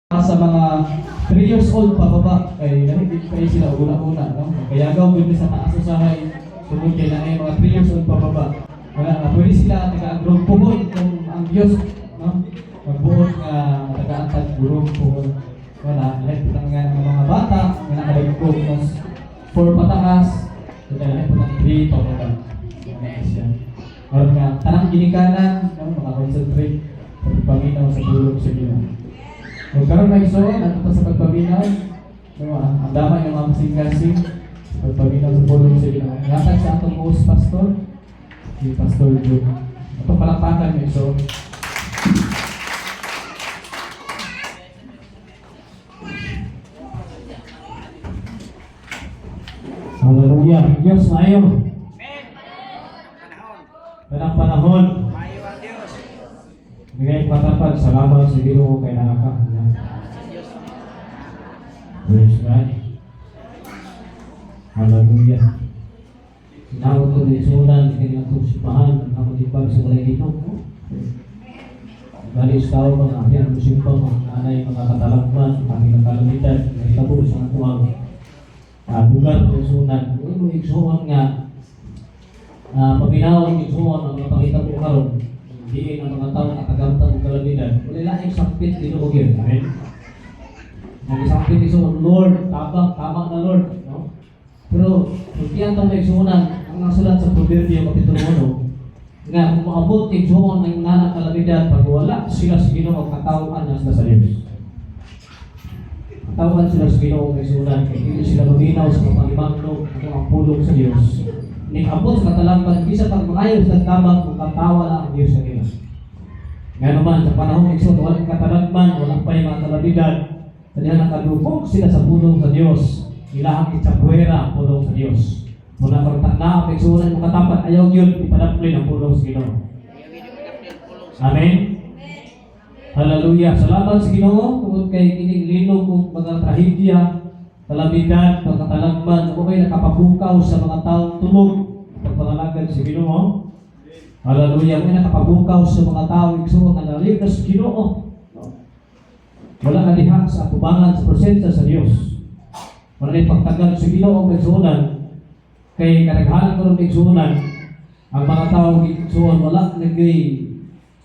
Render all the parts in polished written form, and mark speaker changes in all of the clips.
Speaker 1: Sa mga 3 years old pababa kay lahi gid kay sila og una-una, no? Kayagaw gud sa taas usahay tungod kay naay mga 3 years old pababa. Wala nga pwede sila taga-grog puhon kung ang Dios, no, magbuot nga tagaan tag grog puhon. Wala lahi pud nga ang mga bata nga nakadagko, no, 4 pataas, kaya lahi pud ang 3 pababa. Wala siya. Aron nga tanang ginikanan, no, makakonsentrate sa pagpaminaw sa pulong sa Ginoo. Kung karon, mga igsoon, ato pa sa pagpaminaw, no, ang dama yung mga kasing-kasing sa pagpaminaw sa pulong sa Ginoo. Ngatag sa atong host pastor, si Pastor Joe. Atong palakpakan, mga igsoon.
Speaker 2: Hallelujah. Diyos maayo. Kanang panahon.
Speaker 3: Maayo ang Diyos.
Speaker 2: Bigay patapad. Salamat sa Ginoo kay naa ka. Praise God. Hallelujah. Sinawag ko din sunan kay atong simbahan ang akong sa balay Ginoo. Bali sa tao mga ahiyan ang simba mga nanay mga katalagman ang kalamidad nahitabo sa atuang lugar ng sunan. Imo igsuon nga paminaw ang igsuon ang mga pangitabo karon diin ang mga tao nakagamtan og kalamidad. Wala laing sakpit Ginoo gyud. Amen. Nag-sakpit igsuon, "Lord, tabang, tama na, Lord," no? Pero kung tiyan tong igsuonan, ang nasulat sa Proverbio kapitulo 1 nga kung maabot igsuon ang nanang kalamidad, pag wala sila sa Ginoo, katawhan na sila sa Diyos. Katawhan sila sa Ginoo, igsuonan, kay dili sila maminaw sa pagpangimangno ang pulong sa Dios. Ning-abot sa katalagman, bisa pag mangayo sa tabang, kung katawa na ang Dios sa kanila. Nga naman, sa panahon igsoon, walang katalagman, walang pa yung mga kalamidad, sa diha nakadugog sila sa pulong sa Dios. Ilahang itsapwera ang pulong sa Dios. Muna karon na ang igsuonan mo katapat, ayaw yun ipadaplin ang pulong sa Ginoo. Amen. Hallelujah. Salamat sa Ginoo tungod kay kining linog ug mga trahedya, kalamidad, pagkatalagman, mo kay nakapabukaw sa mga taong tulog pagpangalagad sa Ginoo. Hallelujah. Mo nakapabukaw sa mga tao, igsuon, nga nalibas sa Ginoo. Wala ka diha sa atubangan sa presensya sa Dios. Wala ni pagtagal sa Ginoo, igsuonan, kay kadaghanan karon, igsuonan, ang mga tao, igsuon, wala nagay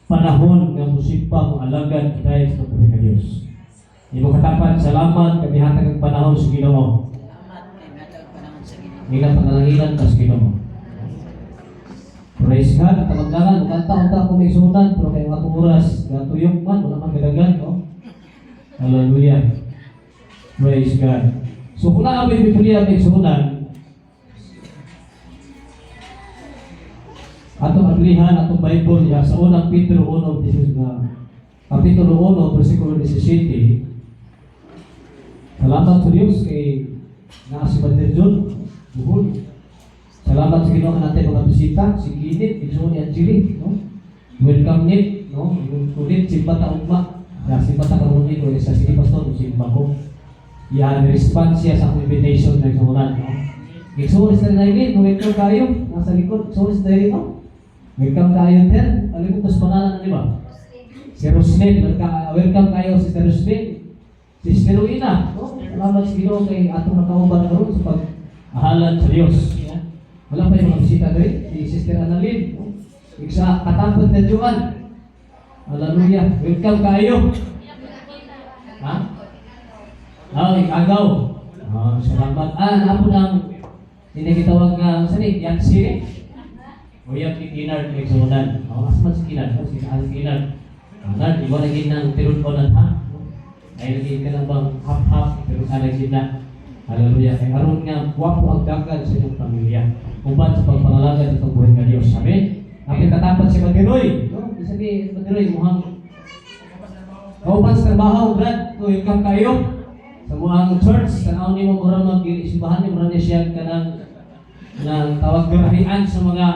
Speaker 2: panahon nga musimba, mo alagad dahil sa pagpuri ka Dios. Imo katapat, salamat kay mihatag ang panahon sa Ginoo.
Speaker 3: Salamat kay mihatag panahon sa Ginoo.
Speaker 2: Nila panalanginan ka sa Ginoo. Praise God. At ang mukanta unta ko may sunan, pero kay atong oras, gatuyok man, wala man gadagan, no? Hallelujah. Praise God. So kung naa may Biblia, may sunan, atong ablihan atong Bible ya sa Unang Pedro 1, this is na Kapitulo 1, versikulo 17. Salamat sa Diyos kay naa si Brother John Buhol. Salamat sa Ginoo natin mga bisita, si Kinit, igsoon ni Angeli, no? Welcome nit, no? Kulit simba ta ugma. Ya simba ta karon ni ko sa sige, pastor, simba ko. Ya response siya sa akong invitation na igsuonan, no? Igsoon sa Daily, welcome kayo nasa likod, igsoon sa Daily, no? Welcome kayo ter. Kalimut sa pangalan, di ba? Si Roslyn, welcome kayo, Sister Roslyn. Sister Rowena, no? Salamat sa Ginoo kay atong nakauban karon sa pag-ahalan sa Dios. Yeah. Wala pa yung mga bisita diri, si Sister Annalyn, no? Igsa katapot na Juan. Hallelujah. Welcome kayo. Ha? Ah, ikagaw. Ah, salamat. Ah, naapo nang hindi kitawag nga sa ni Yancy. O yan ni Kinard igsuonan. Oh, asman si Kinard, oh, si Kinard. Ah, Nard, iwa lagi ng tinud-onan ha. Ay lagi ka lang bang half-half pero ka lagi na. Hallelujah. Kay aron nga gwapo ang dagan sa inyong pamilya. Uban sa pagpangalagad sa itong buhay nga Dios. Amen. Apil katapat si Madiroy. No? Isa ni Madiroy muhang kauban sa trabaho, Brad. To welcome kayo sa muang church. Tanaw nimo mura mag simbahan ni mura ni siya kanang ng tawag garahian sa mga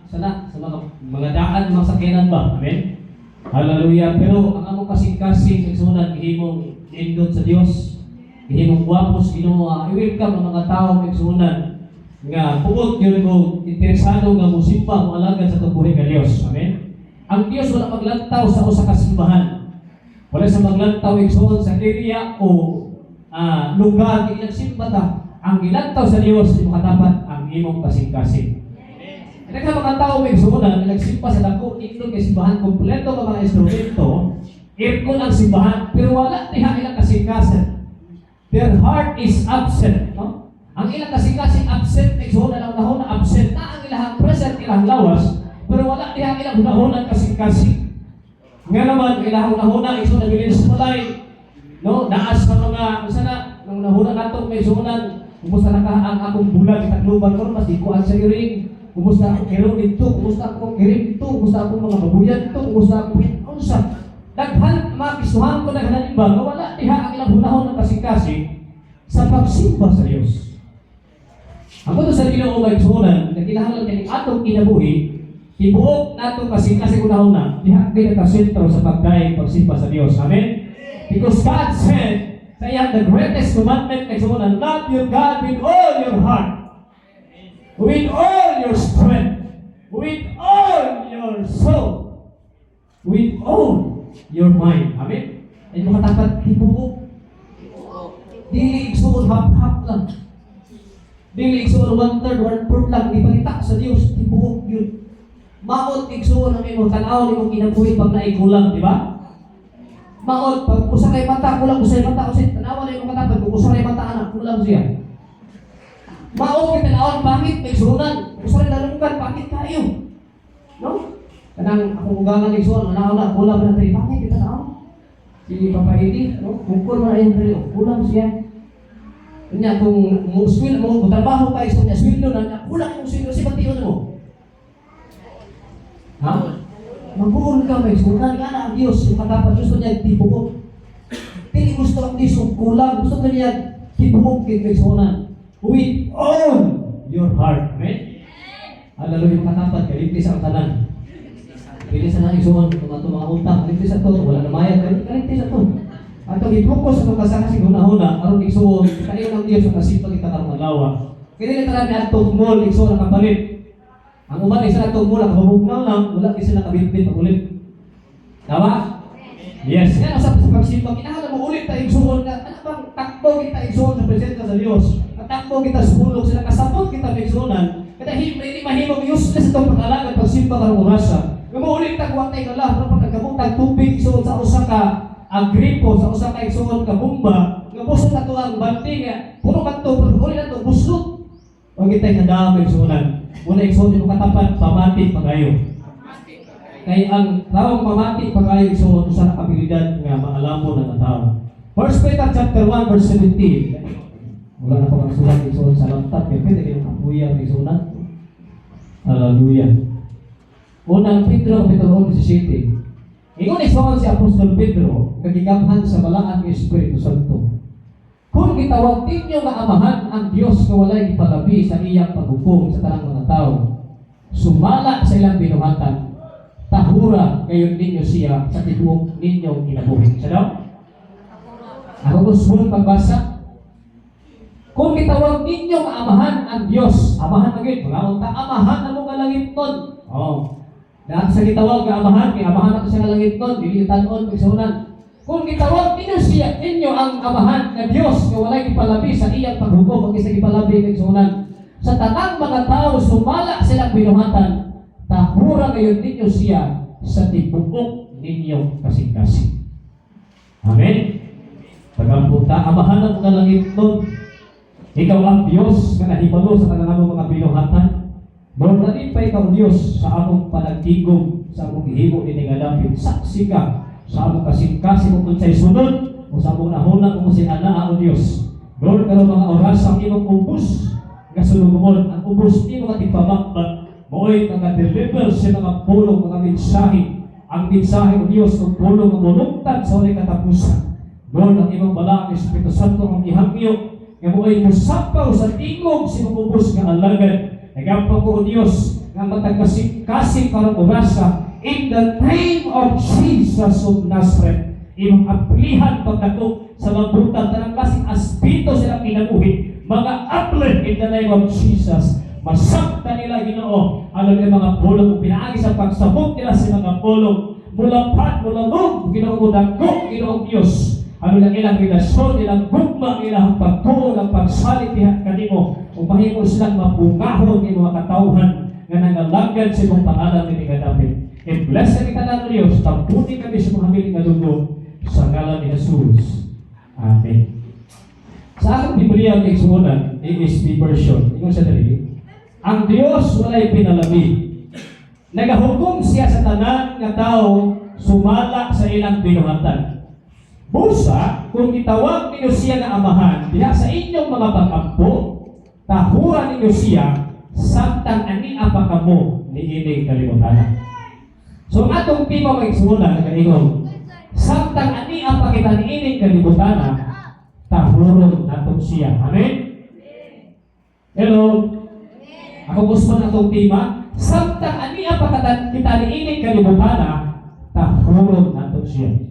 Speaker 2: sana sa mga daan mga sakyanan ba. Amen. Hallelujah. Pero ang among kasing-kasing, igsuonan, gihimong nindot sa Dios, gihimong gwapo sa Ginoo. I-welcome ang mga tao, igsuonan, nga puot yun ko interesado nga musimba, mo alagad sa tubuhi nga Dios. Amen. Ang Dios wala maglantaw sa usa ka simbahan. Wala sa maglantaw, igsoon, sa area o lugar nga nagsimba ta. Ang gilantaw sa Dios, imong katapat, ang imong kasing-kasing. Kaya mga tao, may igsuonan, nagsimba sa dako nindot kay simbahan, kompleto ka mga instrumento, aircon ang simbahan, pero wala diha ilang kasing-kasing. Their heart is absent, no? Ang ilang kasing-kasing absent, igsuonan, ang hunahuna absent na ang ilang present ilang lawas, pero wala diha ang ilang hunahuna kasing-kasing. Nga naman, ilang hunahuna, igsuonan, nabilin sa balay, no? Naas sa mga, unsa na, nang hunahuna nato, may igsuonan, kumusta na ka ang akong bulag, Tacloban karon mas ikuan sa iring, kumusta akong kiro dito, kumusta akong iring dito, kumusta akong mga babuyan dito, kumusta akong unsa. Daghan mga kisuhan ko, daghan iba, nga wala diha ang ilang hunahon ng kasing-kasing sa pagsimba sa Dios. Ang to sa Ginoo, mga igsuonan, na kinahanglan kaning atong kinabuhi, tibuok natong kasing-kasing hunahuna, diha kay nakasentro sa pagdayeg pagsimba sa Dios. Amen? Because God said, sa iyang the greatest commandment, igsuonan, "Love your God with all your heart, with all your strength, with all your soul, with all your mind." Amen? Ay makatapat, tibuok. Dili, igsuon, half-half lang. Dili, igsuon, one third, one fourth lang. Gipangita sa Dios, tibuok yun. Maot, igsuon, ang imong tan-aw imong kinabuhi pag naikulang, di ba? Maot, pag usa kay mata, kulang usay mata, usay tanawa na imong mata, pag usa kay mata anak, kulang siya. Maot kay tanawon, bakit may sunan? Usa rin dalunggan, bakit kayo? No? Kanang akong ugangan, igsuon, anaw na, kulang na diri, bakit kita tanaw? Si Papa Edi, no? Bukol man ayun diri, oh, kulang siya. Unya kung mo sweldo mo, kung trabaho ka, igsuon niya, sweldo na, niya, kulang yung sweldo, si bation mo. Ha? Maguol ka, may sunan nga na ang Diyos, yung katapat gusto niya tibuok. Dili gusto ang Diyos og kulang, gusto ka niya tibuok kay may sunan. With all your heart. Amen? Hallelujah, katapat, kaligtis ang tanan. Dili sa nang isuon, kung ato mga utang, kaligtis ato, wala na mayad, kaligtis ato. Ato gipokus atong kasakasing hunahuna, aron, igsuon, kayo ng Diyos ang kasipag kita karong adlaw. Kaya dili tanan atong mall, igsuon, nakapalit. Ang uban isa atong mall, nakabubugnaw lang, wala kasi nakabitbit pag ulit. Tama? Yes. Nga sa pagsimba, kinahanglan mo ulit tayo, igsuon, nga ano bang takbo kita, igsuon, sa presensya sa Dios. Katakbo kita sa hulog sila, kasabot kita igsuonan. Kada hindi mahimong useless itong pag-alagad pagsimba karong orasa. Nga mo ulit tag wa tay kala, pero pag nagkamutag tubig, igsuon, sa usa ka agripo, sa usa ka, igsuon, ka bomba, nga busot ato ang balde nga puno man to, pero uli na to buslot. Wa kitay kadamo, igsuonan. Una, igsuon, yung katapat, pamati pagayo. Kay ang taong mamati pagayo, igsuon, usa ka abilidad nga maalamon ang tao. 1 Peter chapter 1 verse 17. Wala na pa kang sulat, igsuon, sa laptop kay pwede kayong kapuya, igsuonan. Hallelujah. Unang Pedro kapitulo 17. Ingon, igsuon, si Apostol Pedro nga gigamhan sa balaan ng Espiritu Santo. "Kung gitawag ninyo nga amahan ang Dios nga walay gipalabi sa iyang paghukom sa tanang mga tao, sumala sa ilang binuhatan, tahura gayon ninyo siya sa tibuok ninyong kinabuhi." Sa daw? Ako gusto pagbasa. Kung gitawag ninyo nga amahan ang Dios, amahan na gyud, mga unta amahan na mo nga langit nun. Oh. Dahil sa gitawag nga amahan, kay amahan nato siya nga langit nun, dili tan-on igsuonan. Kung gitawag ninyo siya, ninyo ang amahan nga Dios nga walay gipalabi sa iyang paghukom, ang isa gipalabi, igsuonan, sa tanang mga tao sumala silang binuhatan, tahura gayon ninyo siya sa tibuok ninyong kasing-kasing. Amen. Pagampunta, amahan ng mga langit nun. Ikaw ang Diyos nga nahibalo sa tanan namong mga binuhatan. Lord, nalipay ka, O Diyos, sa among panagtigom, sa among gihimo ini nga dapit. Saksi ka sa among kasing-kasing kung unsay sunod o sa among nahuna kung unsay anaa, O Diyos. Lord, karon mga oras, ang imong ubos nga sulugoon, ang ubos nimo nga tigpamakmak, mo'y mga-deliver sa mga pulong, mga mensahe. Ang mensahe, O Diyos, ng pulong nga mulungtad sa walay katapusan. Lord, ang imong balaan Espiritu Santo ang gihangyo nga mo'y musapaw sa tingog sa imong ubos nga alagad. Nagampo ko, O Diyos, nga matag kasing-kasing karong orasa, in the name of Jesus of Nazareth, imong aplihan pagdako sa lambutan tanang klaseng aspeto silang kinabuhi, mga uplift in the name of Jesus. Masakta nila, Ginoo, alam yung mga pulong pinaagi sa pagsabot nila sa mga pulong.
Speaker 1: Mulapad, mulalog, Ginoo, mudagko, Ginoong Diyos. Ano lang ilang relasyon, ilang gugma, ilang pagtuo, ilang pagsalig diha kanimo. Ug mahimo silang mapungahon ni mga katawhan nga nangalagad sa imong pangalan ni kadapit. I-bless kami tanan, O Diyos, tampuni kami sa mga habiling nga dugo sa ngalan ni Jesus. Amen. Sa akong Biblia ang igsuonan, ESV version, ingon sa diri, ang Dios walay pinalami. Nagahukom siya sa tanan nga tao sumala sa ilang binuhatan. Busa, kung gitawag ninyo siya nga amahan, diha sa inyong mga pag-ampo, tahuran ninyo siya, samtang ania pa kamo niining kalibutan. So ang atong tema, mga igsuonan, nagaingon, samtang ania pa kita niining kalibutan, tahuron nato siya. Amen? Hello? Ako gusto na atong tema, samtang ania pa kita niining kalibutan, tahuron nato siya.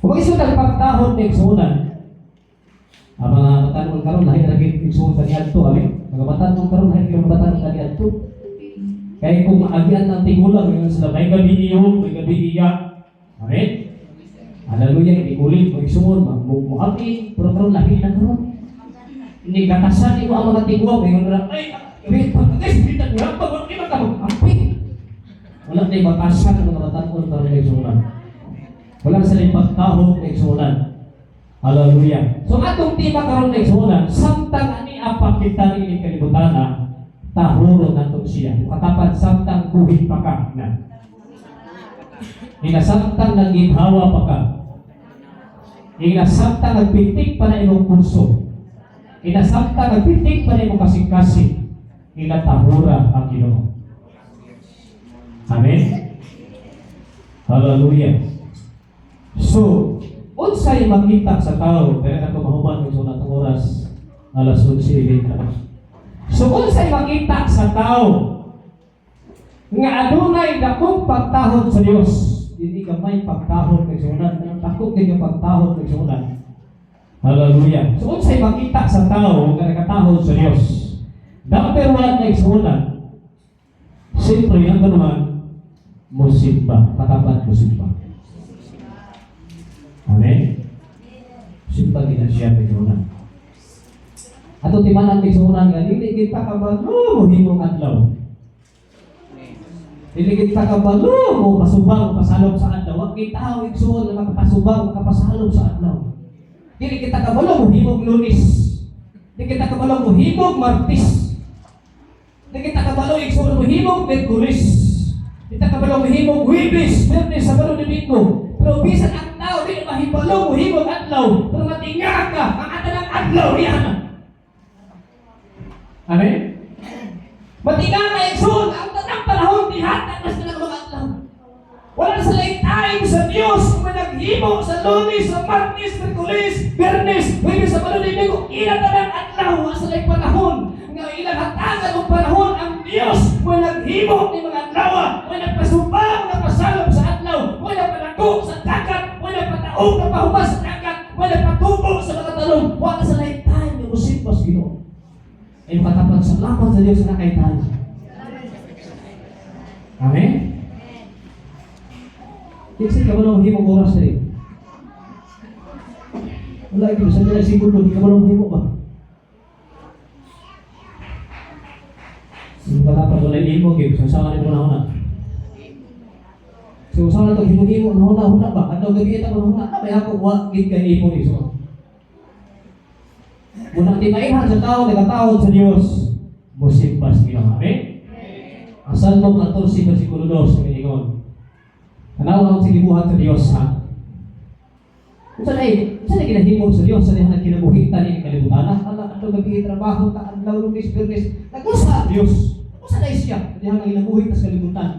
Speaker 1: Kung mag-isod ang pagtahod ni igsuonan, ang mga batanon karon lahi ra gid igsuon kaniadto, amen. Mga batanon karon lahi mga batanon kaniadto. Kaya kung maagian ng tigulang, ingon sila, may gabi iyo, may gabi iya. Amen. Hallelujah, hindi ulit, mag-igsuon, muhapi, pero karon lahi na karon. Hindi gatasan nimo ang mga tiguang, ingon na, ay, wait, guys, hindi na wala pa, wala pa ka ampi. Wala na batasan ang mga batanon karon ng igsuonan. Wala sa pagtahod ng igsuonan. Hallelujah. So atong tema karon ng igsuonan, samtang ania pa kita niining kalibutana, tahuron nato siya. Katapat, samtang buhi pa ka na. Ina samtang nagginhawa pa ka. Ina samtang nagpitik pa na imong kurso. Ina samtang nagpitik pa na imong kasing-kasing. Ina tahura ang Ginoo. Amen. Hallelujah. So, unsay makita sa tao, kaya ako mahuman kung sa atong oras, alas 11:20. So, unsay makita sa tao nga adunay dakong pagtahod sa Dios? Dili gamay pagtahod kay sunan, dako kay pagtahod kay sunan. Hallelujah. So, unsay makita sa tao nga nakatahod sa Dios? Number one kay sunan, siyempre, number one, musimba. Katapat, musimba. Amen? Simba gina siya kay sunan. Ato timanan kay sunan nga dili kita kabalo mohimong adlaw. Dili kita kabalo mo pasubang o pasalop sa adlaw. Wa kita tao, igsuon, nga makapasubang o makapasalop sa adlaw. Dili kita kabalo mohimong Lunes. Dili kita kabalo mohimong Martes. Dili kita kabalo, igsuon, mohimong Miyerkules. Dili kita kabalo mohimong Huwebes, Biyernes, Sabado, Domingo. Pero bisan ang tao dili mahibalo mohimong adlaw, pero matinga ka ang atanang adlaw riyan. Amen? Matinga ka, igsoon, ang tanang panahon dihatag na sa mga adlaw. Wala na sa laing time sa Diyos kung may naghimo sa Lunes, sa Martes, Miyerkules, Biyernes, Huwebes, Sabado, Domingo, ilang tanang adlaw, wala sa laing panahon nga ilang hatagan og panahon ang Diyos may naghimo ni mga adlaw, may nagpasubang, nagpasalop sa adlaw, may nagpanago sa dagat, may nagpataog, nagpahumas sa dagat, may nagpatubo sa mga talong. Wala sa laing time nga musimba sa Ginoo. Ay makatapat, salamat sa Diyos na kay tayo. Amen? Kinsa ka man ang himong oras na? Wala ito, sa nila segundo, di ka man himo ba? Yung katapat, wala imo, gib, so saan mo na una? So saan na ito, himo-himo, nahuna-huna ba? Adlaw gabi ita huna, na may ako, wa, gid kay imo ni. So, muna di maihan sa tao, nagatawod sa Diyos, musimba sa Ginoo. Amen? Ang Salmo 14, versikulo 2, nagaingon. Tanaw ang gibuhat sa Diyos, ha? Kung saan ay ginahimo sa Diyos, sa diha nagkinabuhitan ni kalibutan, ala, adlaw gabi trabaho ta, adlaw Lunes, Biyernes, nag-usa ang Diyos. Nag-usa na siya, sa diha kinabuhi ta sa kalibutan.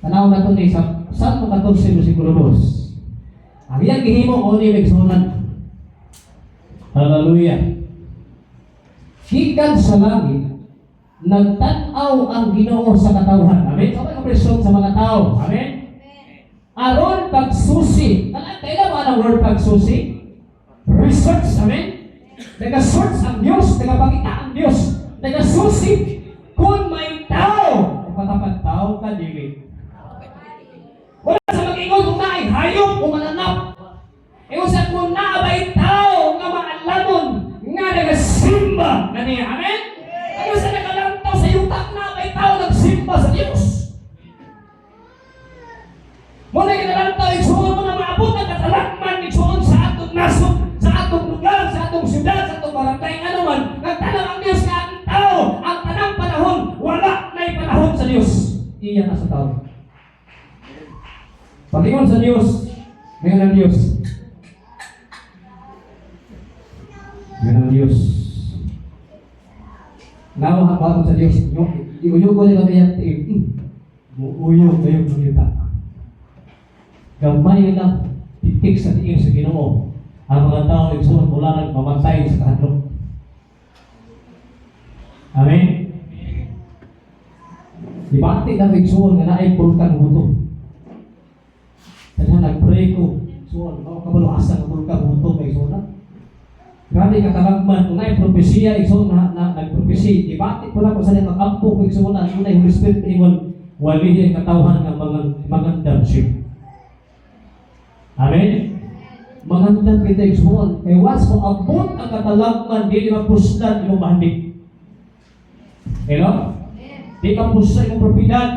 Speaker 1: Tanaw na to ni sa Salmo 14, versikulo 2. Ang iyang gihimo mo ni igsuonan. Hallelujah. Gikan sa langit, nagtan-aw ang Ginoo sa katawhan. Amen? So, may operasyon sa mga tao. Amen? Aron pagsusi. Alam, kailan mo ang word pagsusi? Research. Amen? Nag-search ang Diyos, nagapakita ang Diyos, nagasusi kung may tao. Kung matapat, tao ka, dili.
Speaker 2: o mananap. Ingon sa kung naa bay tao nga maalamon nga nagasimba kaniya. Amen? Ingon sa nagalantaw sa yuta, naa bay tao nagsimba sa Dios. Mao na ginalantaw, igsuon mo na maabot ang katalakman, igsuon, sa atong nasod, sa atong lugar, sa atong syudad, sa atong barangay, ano man, nagtanang ang Diyos nga ang tao, ang tanang panahon, wala na'y panahon sa Diyos. Iya na sa tao. Pagingon sa Diyos, ngayon ang Diyos. Ngayon ang Diyos. Nawa ang sa Diyos, iuyog ko nila kaya tiil. Muuyog kayo ng yuta. Gamay lang titik sa tiil sa Ginoo. Ang mga tao, igsoon, mula nagmamatay sa kahadlok. Amen? Dibati na igsoon nga naay bulkan buto. Kanya nag-pray ko, igsoon, mao kabalo asa nga bulkan buto kay igsoon na. Grabe katalagman, kung naay propesiya, igsoon na nagpropesiya, dibati ko lang kung saan mag-ampo ko, igsoon na, kung naay Holy Spirit ingon, wali ang katawhan nga mga magandam siya. Amen? Magandang kita, igsoon. Kay once mo abot ang katalagman, dili mapuslan imong bahandik. Hello? Di mapuslan imong propiedad.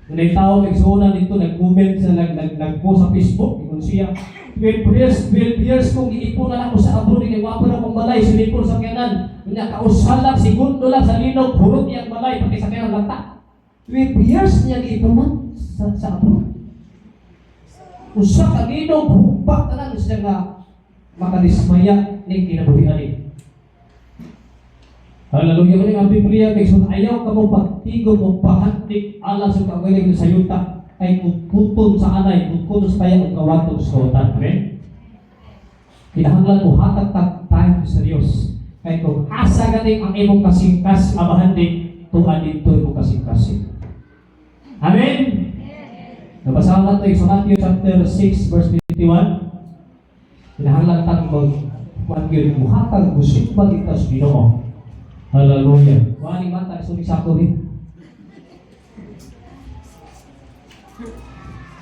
Speaker 2: Kung may tao igsuonan dito, nag-comment sa nag nag nag-post sa Facebook, ingon siya, 12 years, 12 years kong giipunan ako sa abroad, ni wapo na kong balay, silipon sa kanan. Unya kausa lang, segundo lang sa linog, hurot niyang balay, pati sa kanan lata. 12 years niya giipunan sa abroad. Usa ka linog, hupak na lang siya nga makadismaya ning kinabuhian ni. Hallelujah. Kani ang Biblia kay sun ayaw ka mo pagtigom o pahandik alang sa kagaling sa yuta kay kutkuton sa anay, kutkuton sa taya ug kawaton sa kawatan. Amen? Kinahanglan mo hatag tag time sa Dios. Kay kung asa gani ang imong kasingkas nga bahandik, tuan dito imong kasingkasing. Amen? Nabasa na ito sa Matthew chapter 6 verse 51. Kinahanglan tang mag kuan gyud, muhatag musimba kita sa Ginoo. Hallelujah. Wani mata sumi sako rin.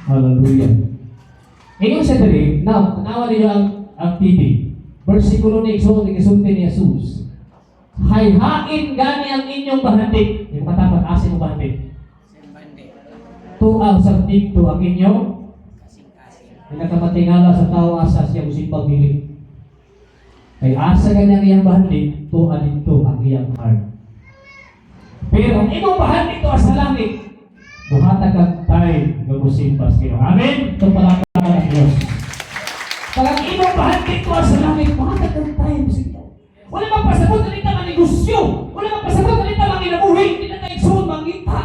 Speaker 2: Hallelujah. Ingon sa diri, now, tanawa ninyo ang TV. Versikulo ni Igsoon, ni ni Jesus. Hayhain gani ang inyong bahandik. Yung katapat, asin mo bahandik.
Speaker 3: Simbandi.
Speaker 2: Tuaw sa dito ang inyong
Speaker 3: Kasing-kasing.
Speaker 2: pinakamatingala sa tao asa siya musimbang dili. Kay asa gani ang iyang bahandik, tuwa dito ang iyang heart. Pero ang imong bahandik tuwa sa langit, buhatag kag time nga musimba sa Ginoo. Amen. Ito palakpakan ang Diyos. Pag ang imong bahandik tuwa sa langit, buhatag kag time sa Ginoo. Wala magpasabot na nita negosyo. Wala magpasabot na nita mga kinabuhi. Hindi na tayo igsoon mangita.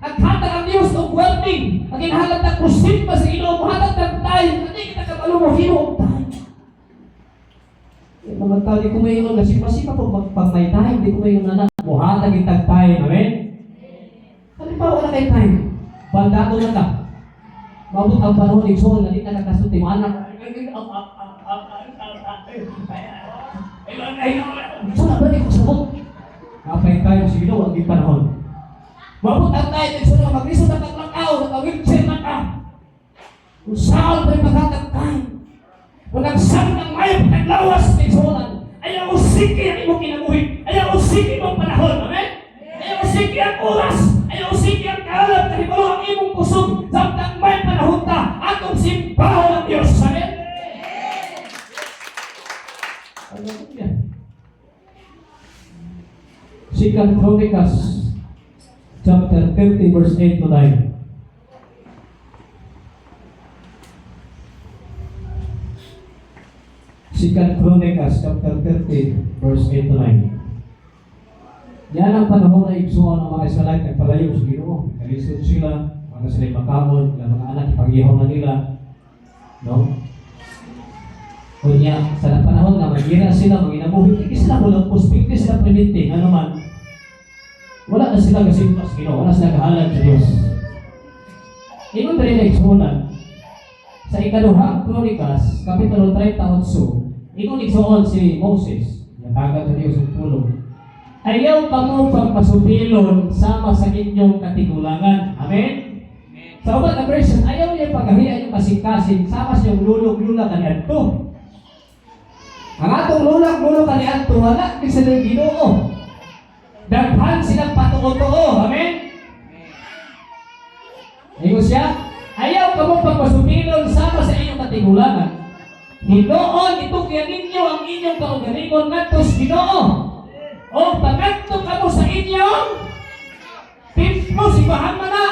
Speaker 2: Naghatag ang Diyos og warning. Ang kinahanglan ta musimba sa Ginoo, muhatag tag time. Hindi kita kabalo mo hinuog time. Eh, mga tao, di ko mayon nga sipa-sipa pag may time, di ko mayon na na. Muhatag itag time. Amen? Halimbawa, wala kay time. Bandado na ka. Maabot ang panahon, igsoon, nga di na kakasulti mo, anak. Igsoon, ba di ko sabot? Napay tayo sa Ginoo ang panahon. Maabot ang time, igsoon, nga maglisod na kaglakaw, naka-wheelchair na ka. Kung saan pa yung maghatag time. Kung nagsabi ng mayo paglawas ng igsuonan, ayaw usiki ang imong kinabuhi, ayaw usiki imong panahon. Amen? Ayaw usiki ang oras, ayaw usiki ang kalat, kahibalo ang imong kusog, samtang may panahon ta, atong simbahon ang Diyos. Amen? Hallelujah. Second Chronicles chapter 30 verse 8 to 9. Second Chronicles chapter 30 verse 8 to 9. Yan ang panahon na igsuon ang mga Israelite nagpalayo sa Ginoo. Kalisod sila, wala sila makaon, ilang mga anak ipagihaw na nila. No? Kunya, sa panahon nga magira sila, manginabuhi, hindi sila mulampos, hindi sila premente, ano man. Wala na sila kasimba sa Ginoo, wala sila kahalad sa Diyos. Ingon rin na igsuonan, sa ikaduhang Kronikas, Kapitulo 38, ingon igsuon si Moses, natagan sa Diyos ang tulong. Ayaw kamo pagpasupilon sama sa inyong katigulangan. Amen?
Speaker 3: Amen.
Speaker 2: Sa uban nga version, ayaw niya pagahian yung kasing-kasing sama sa iyong lulog lula kaniadto. Ang atong lulak lulo kaniadto wala gid sila Ginoo. Daghan silang patuo-tuo. Amen. Ingon siya, ayaw kamo pagpasumilon sama sa inyong katigulangan. Hinuon itugyan ninyo ang inyong kaugalingon ngadto sa Ginoo. O pangadto kamo sa inyong templo, simbahan man na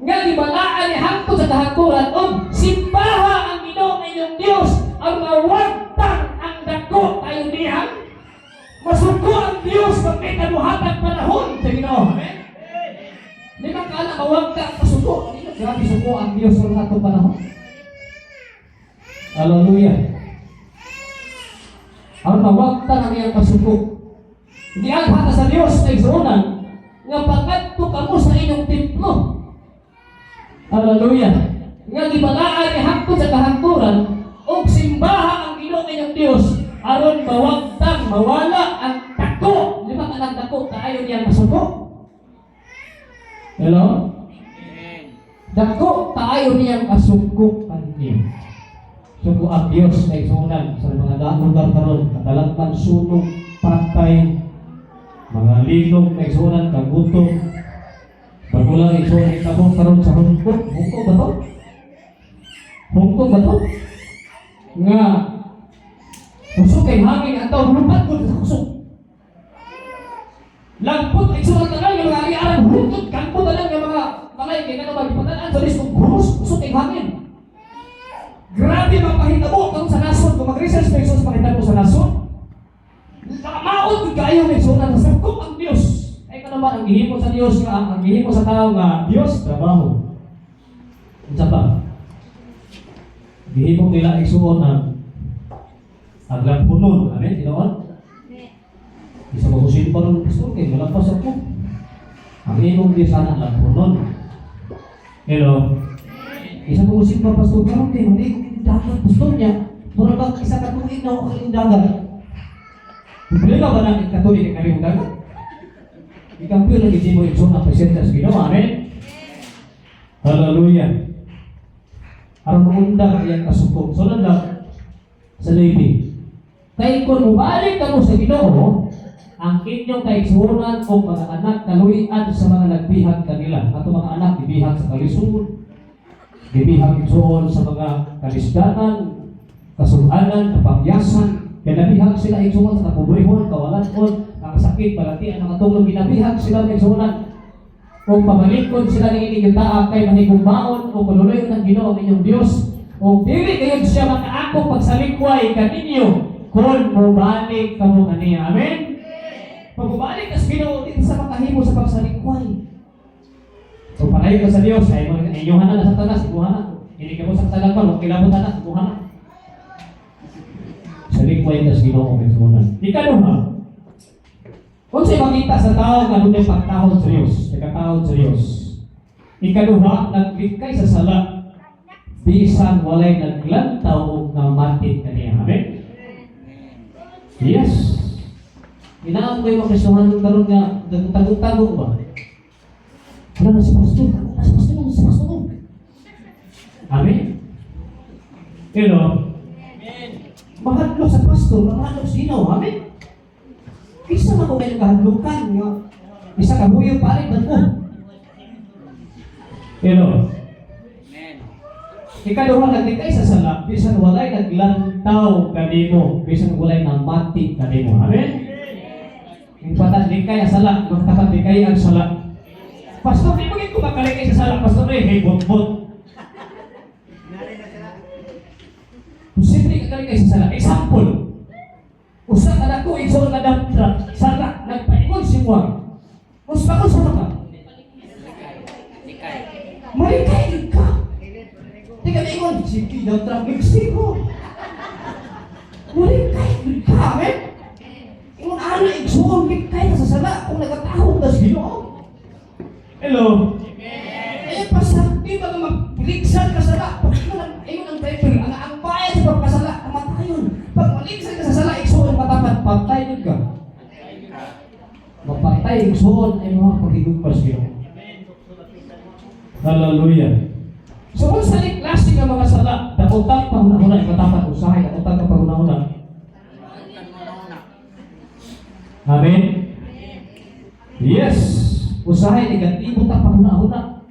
Speaker 2: nga gibalaan ni hangtod sa kahangturan og simbaha ang Ginoo nga inyong Dios ang mawagtang ang dako kayo dihang masuko ang Dios pag may kabuhatag panahon sa Ginoo. Amen. Di man kaala mawagta ang kasuko. Di man grabe suko ang Dios sa atong panahon. Hallelujah. Ang mawagta ang iyang kasuko. Giagha ta sa Dios na igsuonan nga pangadto kamo sa inyong templo. Hallelujah. Nga gibalaan ni hangtod sa kahangturan og simbaha ang Ginoo inyong Dios aron mawagtang mawala ang dako. Di ba kanang dako kaayo niyang masuko? Hello?
Speaker 3: Amen.
Speaker 2: Dako kaayo niyang kasuko kaninyo. Suko ang Dios na igsuonan sa mga lugar karon, kadalagman sunog, patay, mga linog na igsuonan, kagutom. Bago lang igsuonan itabo karon sa Hong Kong. Hong Kong ba to? Hong Kong ba to? Nga kusog kay hangin ang tao lupat ko sa kusog. Lagpot igsuonan tanan nga mga ari-aran hutod kampo tanan nga mga balay kay ngano ba gipatanan sa list og hurus kusog kay hangin. Grabe mapahitabo karon sa nasod kung mag-research pa sa pahitabo sa nasod. Maot gud kaayo may sunan sa sakop ang Dios. Ay kano ba ang gihimo sa Dios nga ang gihimo sa tao nga Dios trabaho. Unsa pa? Gihimo nila igsuon ang ang lampunon, amen, tinuod? Isa ba kusin pa rin pastor kay malampas ako. Ang imong Dios ana lampunon. Hello. Isa ko kusin pa pastor karon kay hindi ko dagat pastor niya. Mura bang isa ka tuig na ako kaling dagat. Problema ba nang katuig kay karing dagat? Ikampiyon lagi mo igsoon ang presensya sa Ginoo. Amen. Hallelujah. Aron maundang iyang kasuko. Sunod lang sa lady. Kay kung mubalik kamo sa Ginoo, ang inyong kaigsuonan o mga anak kaluy-an sa mga nagbihag kanila. Ato mga anak gibihag sa kalisod, gibihag igsuon sa mga kalisdanan, kasuhanan, kapangyasan. Kaya nabihag sila igsuon sa kapobrehon, kawalanon, ang sakit, balatian, mga tulong, ginabihag sila ng igsuonan. Kung pamalikon sila ng inyong taa kay mahigugmaon o kaluloy ng Ginoo ang inyong Diyos, o dili kayo siya makaako pagsalikway kaninyo kung mubalik kamo kaniya. Amen? Pag mubalik ka sa Ginoo, dili sa makahimo sa pagsalikway. So panayo ka sa Dios, ay mo inyuhan na sa tanas, imuha na. Hindi ka mo sa kasalangkan, huwag kilabot na, imuha na. Salikway ka sa Ginoo igsuonan. Ikaduha, unsay makita sa tao nga dunay pagtahod sa Dios, nagkatahod sa Dios. Ikaduha, naglikay sa sala bisan walay naglantaw og namati kaniya. Amen. Yes. Inaam ko yung mga Kristohanon karon nga nagtago-tago ba? Wala na si pastor, tago na si pastor, wala na si pastor. Amen. Mahadlok sa pastor, mahadlok sa Ginoo. Amen. Kinsa man ko kayo kahadlukan nga isa ka huyo pare ba't ko? Hello.
Speaker 3: Amen.
Speaker 2: Ikaduha, naglikay sa sala, bisan walay naglantaw kanimo, bisan walay namati kanimo. Amen? Yung pata, likay ang sala, magtapat likay ang sala. Pastor, di mo ko makalikay sa sala, pastor, eh, hey, bot-bot. Posible ka kalikay sa sala. Example, usa ka dako igsoon nga dump truck, sala, nagpaingon si Juan. Usa ko sa ka.
Speaker 3: Likay. Likay.
Speaker 2: Malikay ka. Di ka maingon, sige, dump truck, Mexico. Malikay ka, amen? Ingon ana, igsoon, likay ka sa sala kung nagatahod na sa Ginoo. Hello? Eh, pasar, di ba nga magligsan ka sa sala? Pag ingon ang Bible, ang bayad sa pagkasala, kamatayon. Pag maligsan ka sa sala, igsoon, matapat, patay yun ka. Mapatay, igsoon, ay mga pagigugpas sa Ginoo.
Speaker 1: Hallelujah. So kung sa klase nga mga sala, daotang pahuna-huna, ipatapat usahay, daotang ka pahuna-huna.
Speaker 3: Una.
Speaker 1: Amen? Yes! Usahay, negatibo ta pahuna-huna.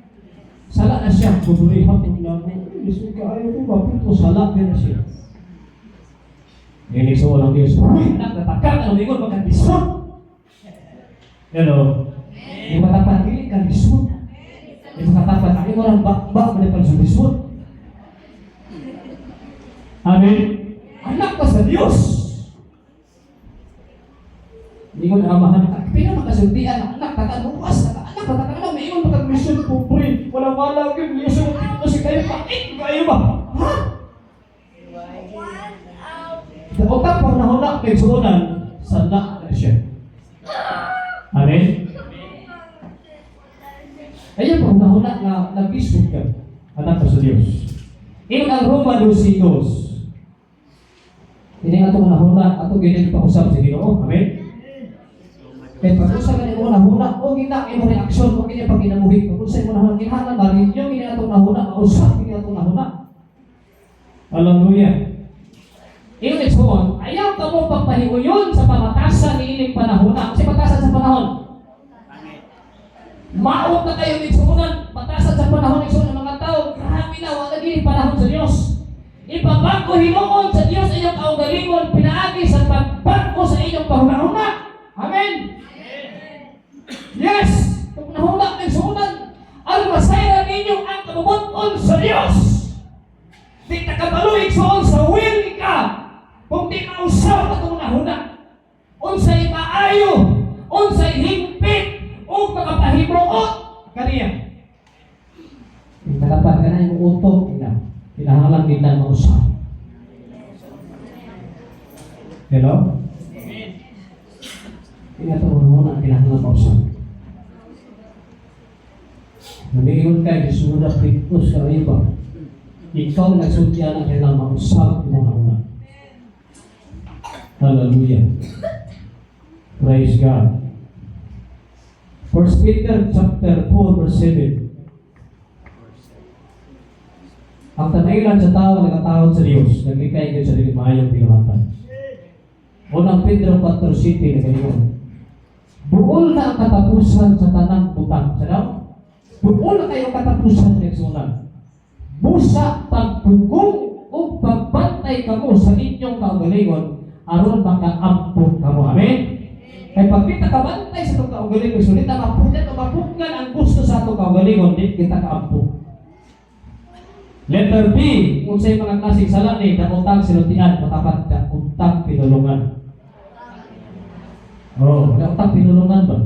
Speaker 1: Sala na siya, buburihan ng namin. Lisod ka ayaw ko, bakit o sala din na siya? Inig sa walang Diyos, uy, anak, natakan, ano ingon, magkalisod. Hello? Di matapat, dili ka lisod. Di makatapat, ang imo lang bakbak, manipal sa lisod. Amen? Anak ka sa Diyos! Ingon ang amahan, pina makasultian, anak, takanuwas, anak, tatakano, may ingon makagmisyon, pobre, walang malang, yun, lisod, kasi kayo, pait, kayo ba? Ha? Daotang panahon kay suonan, sala na siya. Amen? Ayun, panahon na nabisog ka, anak ka sa Diyos. Ingon ang Roma 12:2. Ini atong nahuna, ato gini pausap sa Ginoo. Amen? Kay pag usa ka nimo nahuna, o gina imo reaksyon, o gina pagkinabuhi. Pag usa imo nahuna, kinahanglan marinyo gini atong nahuna, mausap gini atong nahuna. Hallelujah. Ingon ito, ayaw ka mo pagpahiuyon sa pamatasan ni ining panahona. Kasi patasan sa panahon.
Speaker 3: Pangit.
Speaker 1: Maot na kayo igsuonan, patasan sa panahon igsuon ng mga tao. Grabe na, wala gini panahon sa Dios. Ipabago hinuon sa Dios inyong kaugalingon, pinaagi sa pagbago sa inyong pahuna-huna. Amen. Yes! Kung nahuna ng sunan, ang masayran ninyo ang kabubuton sa Dios. Di ta kabalo igsuon sa will ka. Kung di mausap atong nahuna. Unsay maayo, unsay hingpit, ug makapahimuot kaniya. Italapan ka na yung utok, ina. Kinahanglan gid na mausap. Hello? Kaya ito una kinahanglan mausap. Namiingon ka, gisunod Kristus ka iba. Ikaw nagsulti ang kailangan mausap mo na una. Hallelujah. Praise God. First Peter chapter 4 verse 7. Ang tanailan sa tao nagatawag sa Dios, naglikay gyud sa dili maayong binuhatan. Unang Pedro 4:7 nagaingon. Buol na ang katapusan sa tanang butang. Sa daw? Buol na kayo katapusan sa igsunan. Busa pagpugong o pagbantay kamo sa inyong kaugalingon aron makaampo kamo. Amen? Kay pag kita kabantay sa itong kaugalingon, so kita mapugnan o mapugnan ang gusto sa atong kaugalingon, di kita kaampo. Letter B, kung sa mga klaseng sala ni, daotang sinultian, matapat daotang pinulungan. Oh, daotang pinulungan ba?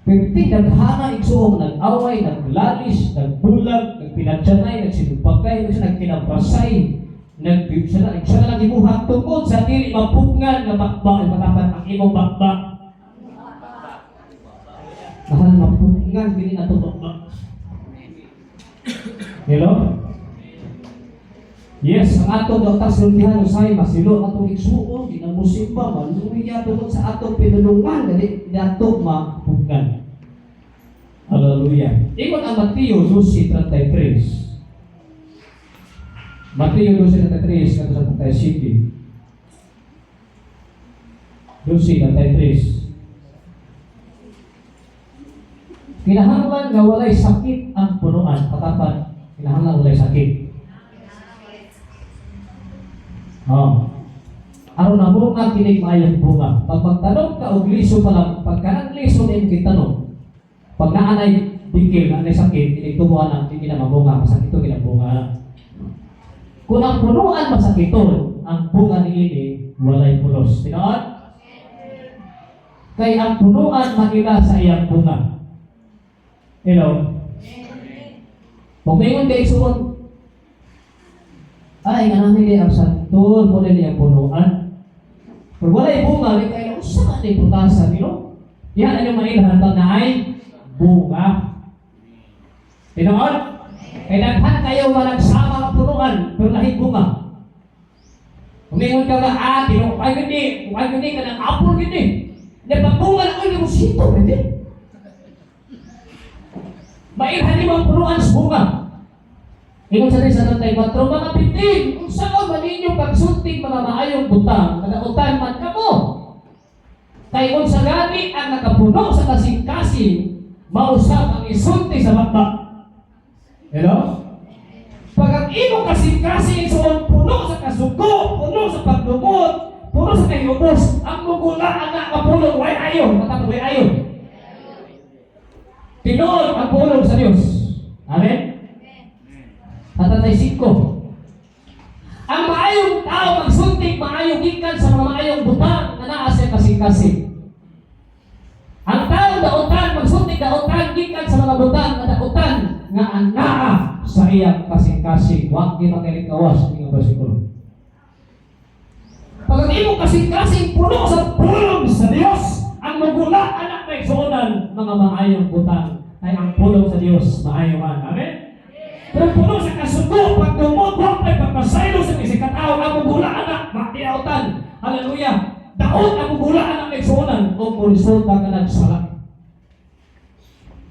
Speaker 1: Pwede naghana igsuong, nag-away, naglalis, nagbulag, nagpinadyanay, nagsinubagay, nagkinabrasay, nagbibsala, nagsala lang imuha tungkol sa dili mapugngan nga bakba, ay matapat ang imong bakba. Mahal mapugngan, dili na to bakba. Hello? Yes, ang atong daotang sinultihan usahay masilo ang atong igsuon, di na musimba, maluya tungod sa atong pinulungan, dali dato mapugnan. Hallelujah. Ingon ang Mateo 12:33. Mateo 12:33 ngadto sa 37. 12:33. Kinahanglan nga walay sakit ang punuan, katapat, kinahanglan walay sakit. Oh. Aron na bunga kinig maayong bunga. Pag magtanom ka og liso pa lang, pag kanang liso na imong gitanom, pag naanay bikil, naanay sakit, inig tubuhan na, hindi na mabunga, masakit ito ginabunga na. Kung ang punuan masakiton, ang bunga niini walay pulos. Tinuod? Kay ang punuan maila sa iyang bunga. Hello? Kung maingon kay igsuon, ay, nga namin ang santol mo nila ang punuan. Pero walay bunga, di kayo, usa man ni putasan, you know? Yan ang mailhan pag naay bunga. Tinuod? Kay daghan kayo walang sama nga punuan, pero lahi bunga. Umingon ka nga, ah, tinukay gini, tukay gini, kanang apple gini. Di pagbunga na, uy, mo sito, pwede.
Speaker 2: Mailhan nimo ang punuan sa bunga. Ingon sa sa 34, "Mga bitin, unsaon man ninyo pagsulti mga maayong butang, kadautan man kamo? Kay unsa gani ang nakapuno sa kasing-kasing, mausab ang isulti sa baba." Hello? Pag ang imong kasing-kasing suon puno sa kasuko, puno sa pagdumot, puno sa kayubos, ang mugula ang nakapulong, way ayo, matapos way ayo. Tinuod ang pulong sa Dios. Amen? 35. Ang maayong tao magsulti maayo gikan sa mga maayong butang nga naa sa kasing-kasing. Ang tao dautan magsulti dautan gikan sa mga butang nga dautan nga anaa sa iyang kasing-kasing. Wa gyud makalikawas ini nga bersikulo. Pag ang imong kasing-kasing puno sa pulong sa Dios, ang mugula anak may suonan mga maayong butang ay ang pulong sa Dios maayo man. Amen? Pero puno sa kasuko, pagdumot, wa pa'y pagpasaylo sa isang katao, ang mugula anak, makiautan. Hallelujah. Daot ang mugula anak may suonan, o resulta ka nagsala.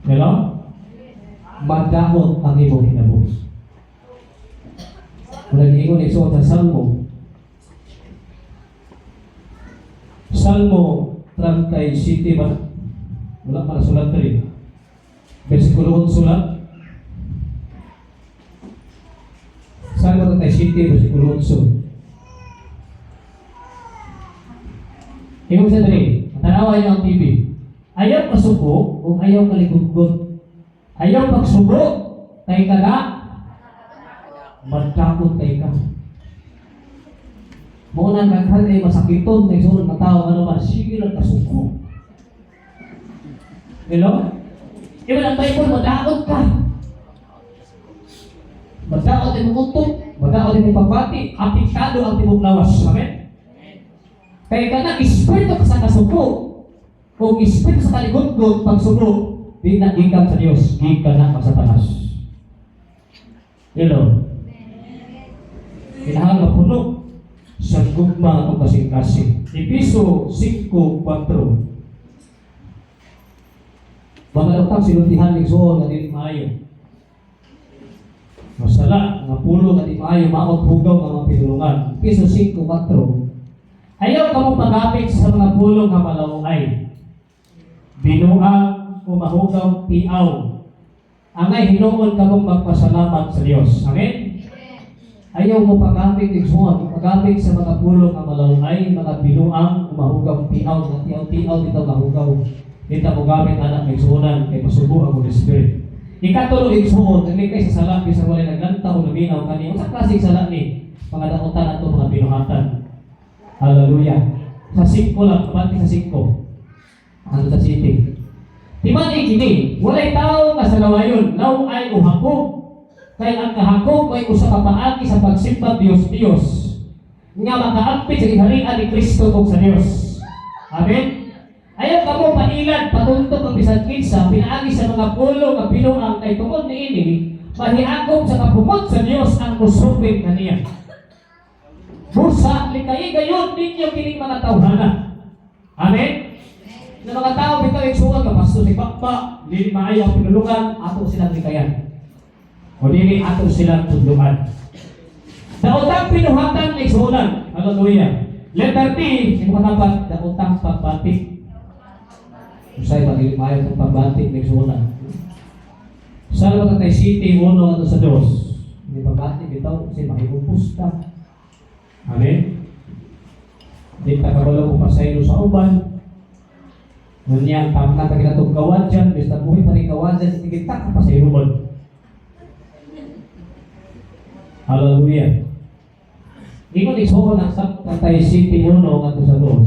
Speaker 2: Hello? Magdaot ang imong hinabos. Wala giingon isuot sa Salmo. Salmo 37 ba? Wala pa nasulat diri. Versikulo 8 lang. Salmo 37, versikulo 8. Ingon sa diri, tanawa niyo ang TV. "Ayaw kasuko o ayaw kaligudgod. Ayaw pagsubo, kay ka na, magkakot kay ka." Mao nang daghan ay masakiton may sunod na tao ano man sige lang kasuko. Hello? Iba ang Bible, madaot ka. Madaot imong utok, madaot imong pagbati, apektado ang tibok lawas. Amen? Kay kana espiritu ka sa kasuko, o espiritu sa kaligudgod pagsubo, di na gikan sa Dios, gikan na sa Satanas. Hello? Kinahanglan mapuno sa gugma o kasing-kasing. Episo 5:4. Mga utang sinultihan ni Suon nga dili maayo. Masala nga pulo nga di maayo, maot hugaw nga mga pinulungan. Episo 5:4. "Ayaw kamo pagapit sa mga pulong nga malaway, binuang o mahugaw tiaw. Angay hinuon kamong magpasalamat sa Dios." Amen? Ayaw mo pagapit, igsuon, pagapit sa mga pulong nga malaway, mga binuang o mahugaw tiaw, nga tiaw-tiaw dito nga hugaw. Dito mo gamit anak igsuonan kay masubo ang Holy Spirit. Ikatulo, igsuon, naglikay sa sala bisan walay naglanta o naminaw kani. Unsa klaseng sala ni? Pangadaotan ato mga binuhatan. Hallelujah. Sa 5 lang, abante sa 5. Ano sa city? "Timani kini, walay tao nga sa lawayon, law-ay o hakog. Kay ang kahakog may usa ka paagi sa pagsimba Dios Dios nga makaagpit sa gingharian ni Kristo ug sa Dios." Amen. "Ayaw kamo pailad patuntok ang bisan kinsa pinaagi sa mga pulong nga binuang, kay tungod niini mahiagom sa kapungod sa Dios ang musupit kaniya. Busa likayi gayon ninyo kining mga tawhana." Amen. Na mga tao bitaw, igsuon ka pastor si Papa, dili maayo ang pinulungan, ato silang likayan. O dili ato silang tudluan. Daotang pinuhatan ni igsuonan. Hallelujah. Letter T, imo katapat, daotang pagbati. Usay ba dili maayo itong pagbati ni igsuonan? Salmo 37, 1 ato sa 2. Hindi pagbati bitaw kasi makiupos ka. Amen. Di ta kabalo kung pasaylo sa uban. Ngunya, tama na tayo kawad dyan, basta buhi pa rin kawad dyan, sige ta ka pasaylo. Hallelujah. Ingon igsuon ang sa 37, 1 ngadto sa 2.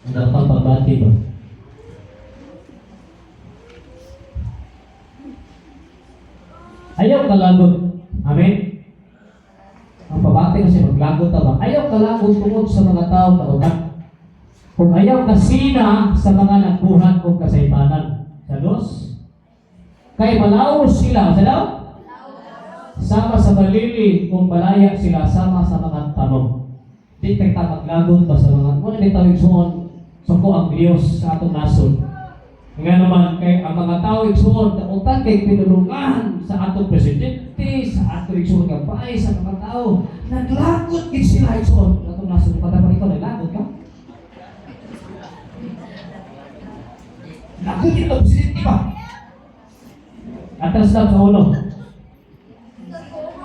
Speaker 2: Ang dapat pagbati ba? Ayaw kalagot. Amen? Ang pabati kasi maglagot ta ba? Ayaw kalagot tungod sa mga tao kautak. Kung ayaw kasina sa mga nagbuhat o kasaypanan. Sa 2. Kay malaos sila. Sa daw? Sama sa balili kung balaya sila sama sa mga tanom. Di kay ta maglagot ba sa mga muna bitaw igsuon suko ang Dios sa atong nasod. Nga naman kay ang mga tao, igsuon, dautan kay pinulungan sa atong presidente, sa atong, igsuon, nga bahay sa mga tao. Naglagot gid sila, igsuon. Atong nasod pa ikaw, naglagot ka? Lagot ito, presidente ba? Atras lang sa ulo.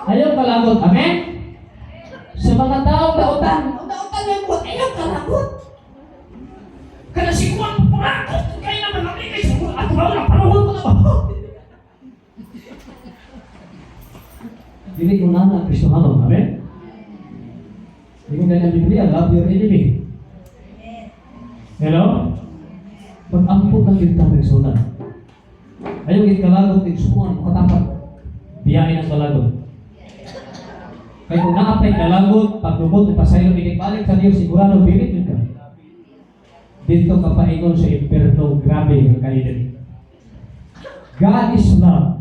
Speaker 2: Ayaw kalagot. Amen? Sa mga tao dautan, ang dautan niya buhat, ayaw kalagot. Kada si Juan Purakot, kaya naman namin kay sa ato ba na panahon mo na ba? Dili ko na ang Kristohanon. Amen? Hindi ko ang Biblia, love your enemy. Hello? Pag-ampot ng kita ng sunan. Ayaw gid kalagot, igsuon, makatapat. Biyain ang kalagot. Kaya kung naapay kalagot, paglubot, ipasaylo, balik sa Diyos, sigurado, bilit yun ka. Dito ka paingon sa impyerno, grabe ang kainit. God is love.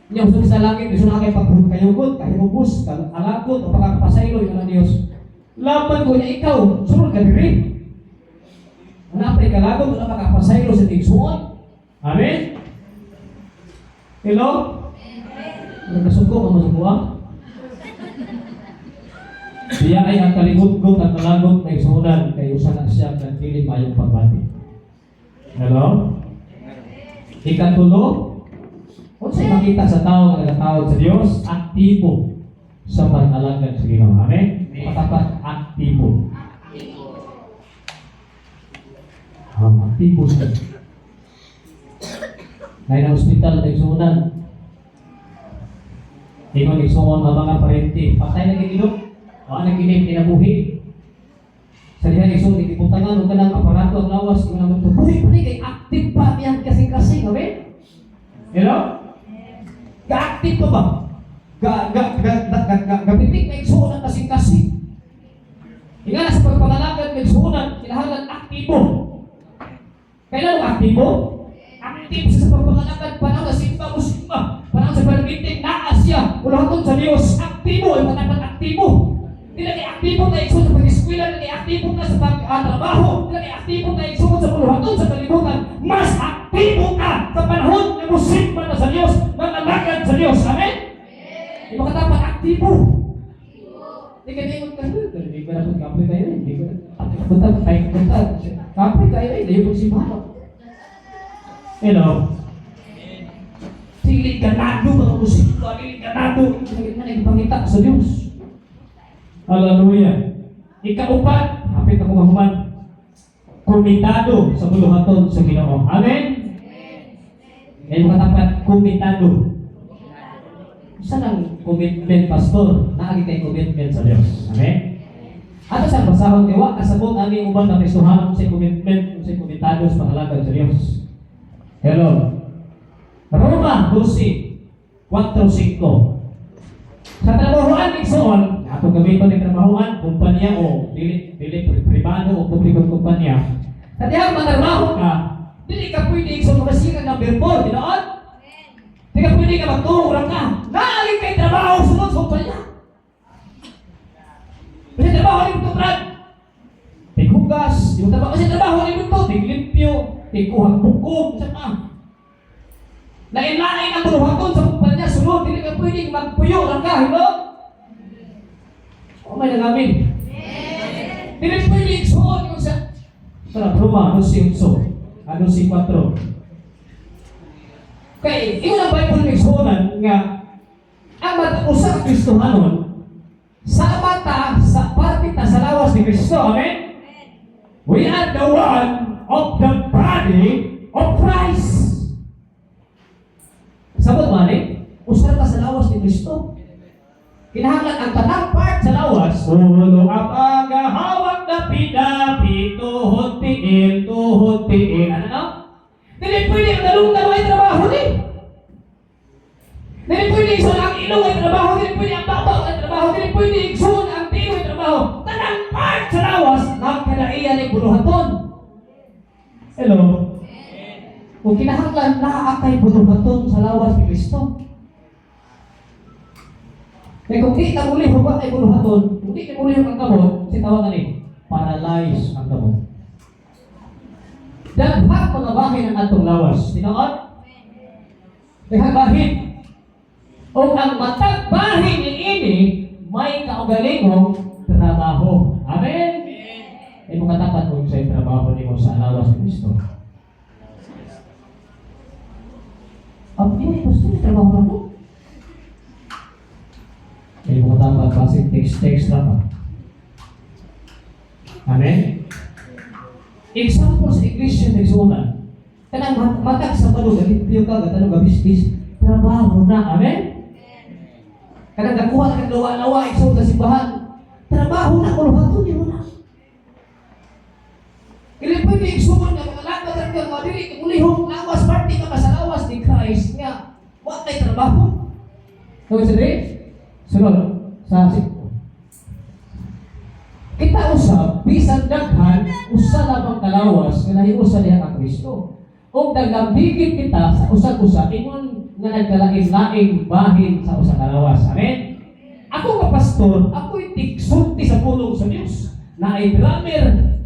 Speaker 2: Nya usog sa langit, gusto na kay pag kayugot, kayubos, alagot, o pagkakapasaylo, yun ang Diyos. Laban ko niya ikaw, sunod ka diri. Napay kalagot, wala makapasaylo sa tigsuon. Amen? Hello? Nagkasuko ka masuko ah? Siya ay ang kaligutgot at malagot na isunan kay usa na siya nga dili mayong pagbati. Hello? Ikatulo, unsay makita sa tao nga nagatawag sa Dios? Aktibo sa pag-alagad sa Ginoo. Amen? Matapat aktibo. Ah, aktibo siya. Ngayon ang ospital na isunan. Ingon igsuon ang mga parente, patay na gilok. Wa na gini kinabuhi. Sa diha igsuon gibutangan og kanang aparato ang lawas ingon ang buhi pa ni kay active pa yan kasing-kasing, amen? Hello? Ga-active pa ba? Ga ga ga ga ga ga gapitik na igsuon ang kasing-kasing. Ingana sa pagpangalagad ng igsuonan, kinahanglan aktibo. Kailan ang aktibo? Active siya sa pagpangalagad, panahon sa simba mo simba, panahon sa pag-meeting, naa siya, ulahaton sa Diyos, aktibo, ay matapat aktibo. Dili kay aktibo na igsoon sa pag-eskwela, dili kay aktibo na sa pag-trabaho, dili kay aktibo na igsoon sa buluhaton sa kalibutan, mas aktibo ka sa panahon na musimba na sa Diyos, mangalagad sa Diyos. Amen? Di ba katapat aktibo? Di ka niingon ka, "Pero di ko na po kapoy kayo, eh. Di ko na. Punta, tayo punta. Kapoy kayo, eh. Layo pong simbahan." Hello? Dili ganado mga musika, dili ganado. Dili na nagpangita sa Diyos. Hallelujah. Ikaupat, hapit ako mahuman. Komitado sa buluhaton sa Ginoo. Amen? Ngayon mga tapat, komitado. Isa lang commitment, pastor. Naagi kay commitment sa Diyos. Amen? Ato sa basahon kay wa kasabot ani uban na Kristohanon sa commitment, sa komitado sa pangalagad sa Diyos. Hello. Roma 12, 4-5. Sa trabahoan igsoon, ato gamiton ni trabahoan, kumpanya o dili dili pribado o publikong kumpanya. Sa dihang matrabaho ka, dili ka pwede igsoon makasira number 4, tinuod? Di ka pwede ka magtuo ra ka. Naagi kay trabaho sunod sa kumpanya. Kasi trabaho ni to, Brad. Tighugas, yung trabaho kasi trabaho ni to, tiglimpyo, tigkuhang bukog, sa pa. Lain-lain ang buluhaton sa kumpanya, sunod, dili ka pwedeng magpuyo ra ka, hello? O may nangamin. Dili pwede igsuon yung sa Tara, Roma, 12, 8, 12, 4. Kay, ingon ang Bible ng igsuonan nga ang matag usa ka Kristohanon sa mata sa parte ta sa lawas ni Kristo. Amen? We are the one of the body of Christ. Sabot man eh, usa ta sa lawas ni Kristo. Kinahanglan ang tanang part sa lawas, ulo, apaga, hawak na pida, tuhod, tiil, tuhod, tiil. Ano no? Dili pwede ang dalong ay trabaho ni. Dili pwede igsoon ang ilong ay trabaho, dili pwede ang babaw ay trabaho, dili pwede igsoon ang tiil ay trabaho. Tanang part sa lawas, nagkanaiya ni buluhaton. Hello? Kung kinahanglan naa kay buluhaton sa lawas ni Kristo. Kaya kung di na muli huwa kay buluhaton, kung di na muli ang kamot, si tawag ani, paralyzed ang kamot. Daghang mga bahin ang atong lawas. Tinuod? Daghang bahin. O ang matag bahin niini may kaugalingong trabaho. Amen? Ay mo katapat kung sa trabaho nimo sa lawas ni Kristo. Ang yun, gusto ni trabaho na ko. Ay mo katapat, kasi text-text lang ka. Amen? Example sa iglesia ng Igsuonan, kanang matag sa balo, galimpyo ka, gatanong gabisbis, trabaho na. Amen? Kanang nakuha ka ng lawa-lawa, igsoon sa simbahan, trabaho na, kuluhaton niyo na. Dili pwede igsuon nga mga labat ang mga dili mulihok lawas party ka sa lawas ni Christ nga wa kay trabaho. So sa diri, sunod sa kita usab bisan daghan usa lamang kalawas nga nahiusa diha ka Kristo. Ug naglambigit kita sa usag-usa ingon nga nagkalain-laing bahin sa usa ka lawas. Amen. Ako nga pastor, ako'y tigsulti sa pulong sa Dios. Naay drummer.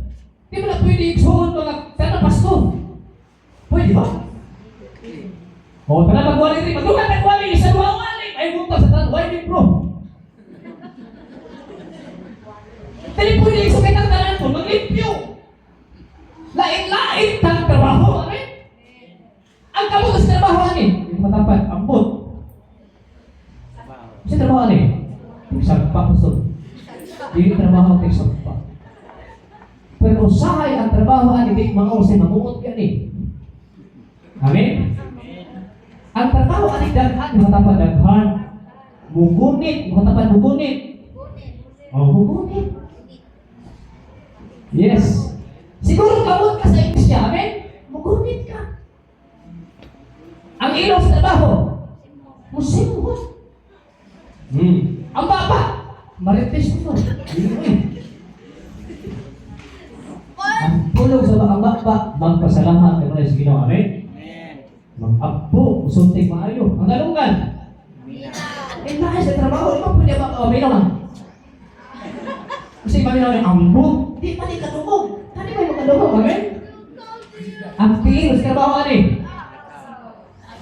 Speaker 2: Di ba na pwede igsuon mga kana pastor? Pwede ba? O, tara magwali rin. Magdugat ang wali, isa duha wali. Ay, buntag sa tanan. Why di bro? Dili pwede igsuon kitang tanan ko, maglimpyo. Lain-lain tang trabaho. Amen? Ang kamot sa trabaho ani. Hindi matapat, ambot. Sa trabaho ani. Tigsagpa, pastor. Dili trabaho tigsagpa. Pero usahay ang trabaho ani di mao sa mamuot gani. Amen. Ang trabaho ani daghan, matapad daghan. Mugunit, matapad mugunit. Oh, mugunit. Yes. Siguro kamot ka sa iglesia, amen? Mugunit ka. Ang ilaw sa trabaho, musimhot. Ang baba, marites mo. Dili mo eh. Ang pulong sa ang baba, magpasalamat kay mga sa Ginoo, amen?
Speaker 3: Amen.
Speaker 2: Mag-ampo, musulti maayo. Ang galungan, eh, naay sa trabaho, di ba pwede ba, oh, may naman. Kasi maminaw ng ambot, di pa di kadungog. Kani ba yung makadungog, amen? Ang tiil sa trabaho, ani?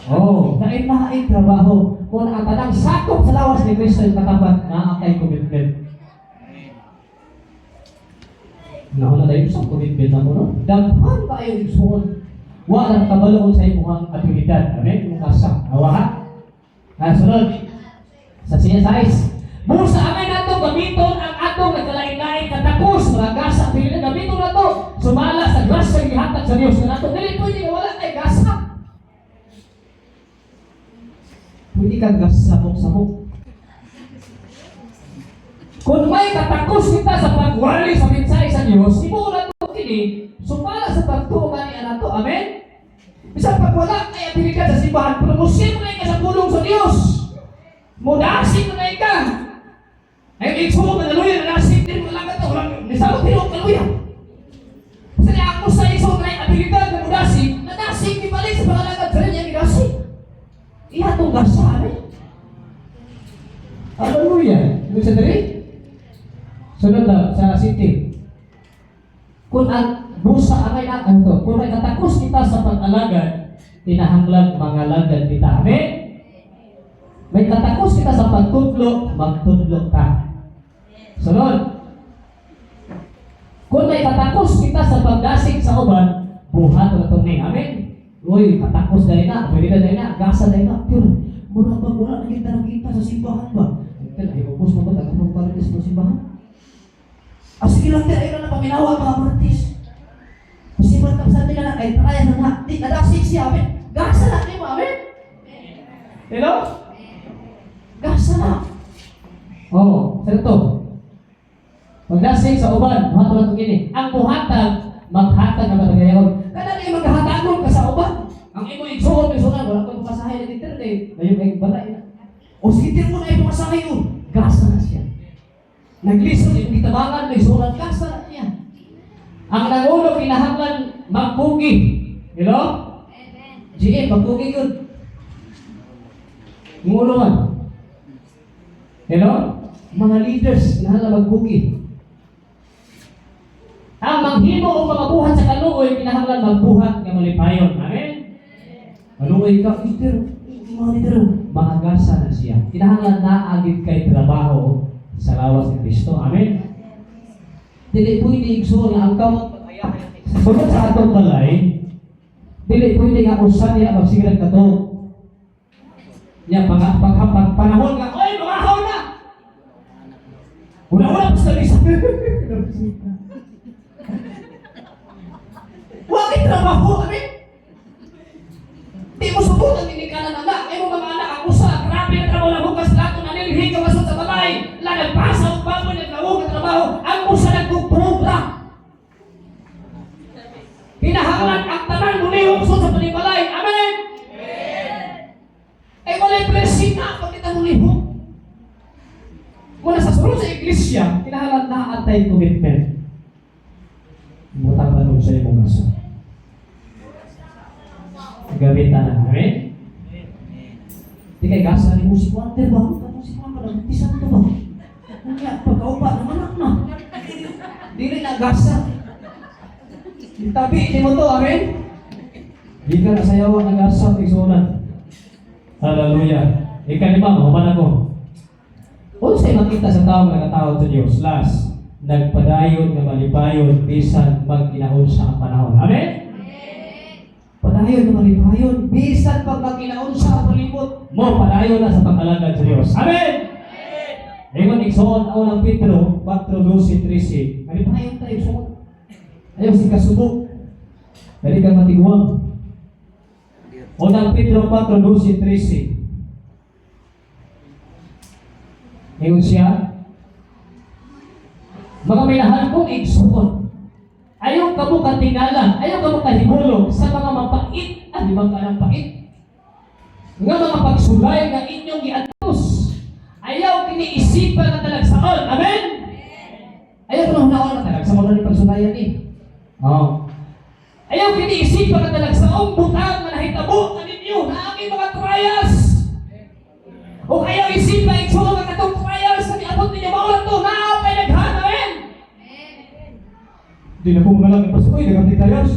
Speaker 2: Oh, naay trabaho. Kung ang tanang sakop sa lawas ni Kristo yung katapat, naa kay commitment. Nauna tayo sa commitment na mo, no? Daghan kayo igsuon. Wa lang kabalo sa imong abilidad. Amen? Imong kasa. Awa ha? Ah, sunod. Sa siya size. Busa angay nato gamiton ang atong nagkalain-lain katakos mga gasa pili na gamiton nato sumala sa grasya gihatag sa Dios nga nato dili pwede nga wala kay gasa. Pwede kang gasamok-samok. Kung may katakos kita sa pagwali sa mensahe sa Dios, himuon nato kini sumala sa pagtuo ni nato. Amen. Bisan pag wala kay abilidad sa simbahan, promosyon mo na ka sa pulong sa Dios. Mudasig na ka. Ay, igsuo ka naluya, nadasig din mo lang ito. Nisabot tinuod kaluya. Kasi niya ako sa igsuo na abilidad na mudasig, nadasig, ibalik sa pangalagad sa rin nidasig. Iya itong gasa, amen. Hallelujah. Ibig sa diri? Sunod lang, sa city. Kung ang busa angay na, ano to? Kung may katakos kita sa pag-alagad, tinahanglan mga lagad kita. Amen? May katakos kita sa pagtudlo, magtudlo ka. Sunod. Kung may katakos kita sa pagdasig sa uban, buhat na ito ni. Amen? Uy, katakos dahil na, pwede na dahil na, gasa dahil na. Pero, mura ba, wala na kita nakita sa simbahan ba? Tel, ay, ubos mo ba, tagang mong marites sa simbahan? Ah, sige lang, tel, ayun na paminawa mga marites. Simbahan ka sa nila na, ay, traya na na, di, nadasig siya, amen? Gasa na, di mo, amen? Hello? Gasa na. Oo, oh, saan to? Pagdasig sa uban, buhaton na ito kini. Ang buhatag, maghatag na matagayaon. Kada na maghatagon ka sa uban. Ang imo igsuon, igsuon, wala ko masahay na internet. Ngayon ay balay na. O sige, tiro mo na imong masahay yun. Gasa na siya. Naglisod, imong gitabangan, may surat, gasa na niya. Ang nangulo, kinahanglan, magpugi. Hello? GM, magpugi yun. Ngulo man. Hello? Mga leaders, kinahanglan magpugi.
Speaker 1: Ang manghimo og mga buhat sa kaluoy, kinahanglan magbuhat nga malipayon. Amen. Maluoy ka, Peter, monitor, maagasa na siya. Kinahanglan naa gyud kay trabaho sa lawas ni Kristo. Amen. Dili pwede, igsoon, nga ang kamot sulod sa atong balay, dili pwede nga usa niya magsigrag kato. Nya pag pag, pag panahon nga, "Oy, mga na." Una-una pa sa misa. Wa kay trabaho, amen. Di mo subot ang ginikanan anak, imo mga anak ang usa, grabe na trabaho na hugas lato na nilhi ka sa balay, la nagpasa og baboy, naglawog ang trabaho, ang usa nagtugtog ra. Kinahanglan ang tanan mulihok sa panimalay. Amen. Eh walay blessing na pag kita mulihok. Muna sa sulod sa iglesia, kinahanglan naa tay commitment. Mutapan sa imong asa. Gamitan na. Amen? Di kay gasa ni mo si Walter ba? Ano si Mama na? Tisan to ba? Unya, pagkaupa naman na. Dili na gasa. Itabi ni mo to, amen? Di ka nasayawan ang gasa, igsuonan. Hallelujah. Ikalima, mahuman ako. Unsay makita sa tao nga nagatawag sa Dios? Last, nagpadayon nga malipayon bisan magkinaunsa ang panahon. Amen? Padayon nga malipayon bisan pag magkinaunsa ang palibot mo, padayon na sa pag-alagad sa Dios. Amen? Ingon, igsoon, Unang Pedro 4:12-13. Malipayon tayo, igsoon. Ayaw si kasubok. Dali ka matiguang. Unang Pedro 4:12-13. Ingon siya, "Mga minahal kong igsoon, ayaw kamo katingala, ayaw kamo kahibulog sa mga mapait," ah, di ba ka ng pait? "Nga mga pagsulay nga inyong giantos. Ayaw kini isipan nga talagsaon." Amen? Ayaw ko na hunaon na talagsaon na ni pagsulayan eh. Oh. Ayaw kini isipan nga talagsaong butang nga nahitabo kaninyo na ang mga trials. O ayaw isipan, igsoon, nga katong trials na niabot ninyo mao lang to, naa pay daghan. Amen? Di na po mga langit, pastor, uy, daghang trials.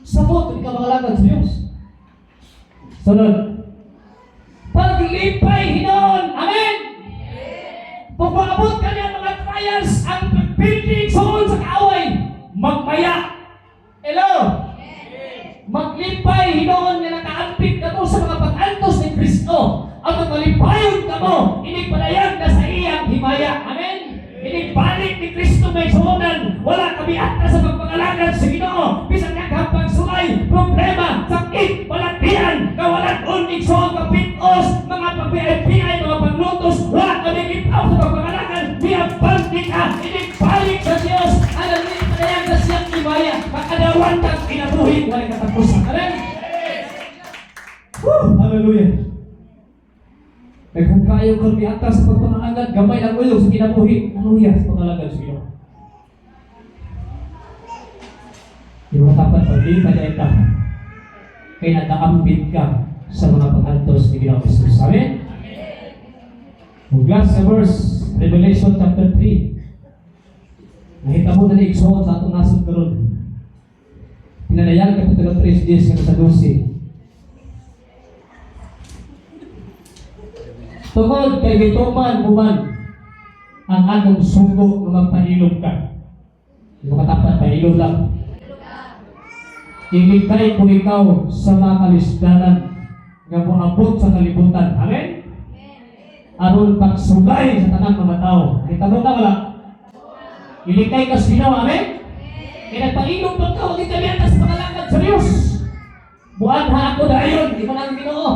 Speaker 1: Samot, di ka mga langit sa Diyos. Sunod. Paglipay hinon. Amen? Kung maabot ka niya mga trials, ang pagpildi igsoon sa kaaway, magmaya. Hello? Maglipay hinon nga nakaampit ka mo sa mga pag-antos ni Kristo. Ang magmalipayon ka mo, inigpalayag na sa iyang himaya. Amen? Inigbalik ni Kristo, mga igsuonan, wala kami ata sa pagpangalagad sa Ginoo. Bisan daghang pagsulay, problema, sakit, balatian, kawalan igsoon, kapitos, mga pag-PI, mga paglutos, wala kami gitaw sa pagpangalagad. Miabante ka, inigbalik sa Diyos, ang nagpalayag na siyang himaya, makadawan kang kinabuhi, wala katapusan. Amen? Woo! Hallelujah! Daghan kayo kung miata sa pagpangalagad, gamay lang ulo sa kinabuhi. Hallelujah sa pangalagad sa Ginoo. Di ba dapat paglipad ay ka? Kay nakaambit ka sa mga pag-antos ni Ginoong Jesus. Amen? Ug last na verse, Revelation chapter 3. Nahitabo na ni, igsoon, sa atong nasod karon. Pinanayag kapitulo 3, 10 hanggang sa 12. "Tungod kay gituman mo man ang akong sugo nga magpahilom ka." Di ba katapat, pahilom lang. "Ilikay ko ikaw sa mga kalisdanan nga moabot sa kalibutan." Amen? "Aron pagsulay sa tanang mga tao." Ay, na wala? Ilikay ka sa Ginoo, amen? Kaya nagpahilom pa ka, huwag kami atas pangalagad sa Diyos. "Muanha ako dayon," di mo nang Ginoo.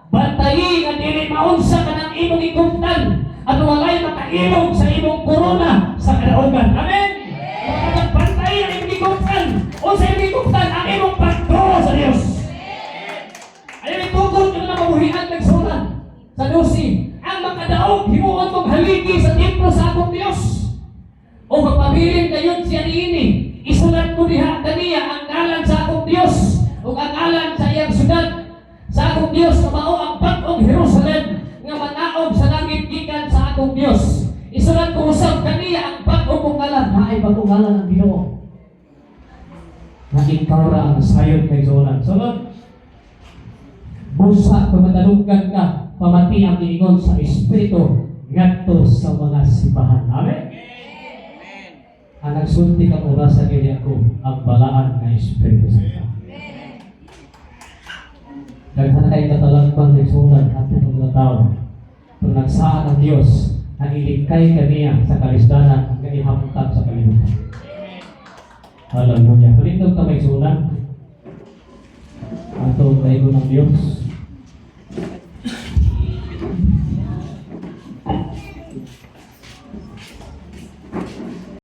Speaker 1: "Bantayi nga dili maunsa ka ng imong igumtan at walay makailog sa imong korona sa kadaugan." Amen? Bantayi ang imong igumtan. Unsa imong igumtan? Ang imong pagtuo sa Dios. Ayaw itugod nga na mabuhian nagsulan sa 12. "Ang makadaog, himuon kong haligi sa templo sa akong Dios. O magpabilin dayon siya niini. Isulat ko diha kaniya ang ngalan sa akong Dios ug ang ngalan sa iyang syudad sa akong Dios nga mao ang bag-ong Jerusalem nga manaog sa langit gikan sa akong Dios. Isulat ko usab kaniya ang bag-o kong ngalan." Naay bag-ong ngalan ang Ginoo. Ikaw ra ang sayop, mga igsuonan. Sunod, busa pamadalugan ka, pamati ang giingon sa Espiritu ngadto sa mga simbahan. Amen.
Speaker 3: Amen.
Speaker 1: Ang nagsulti kang orasa kini ako ang balaan nga Espiritu Santo. Daghan kay katalagman, igsuonan, ato ng mga tao. Pero nagsaad ang Dios ang ilikay kaniya sa kalisdanan nga ihamtang sa kalibutan. Hallelujah. Palindog ta, mga igsuonan. Ato kaigo ng Dios.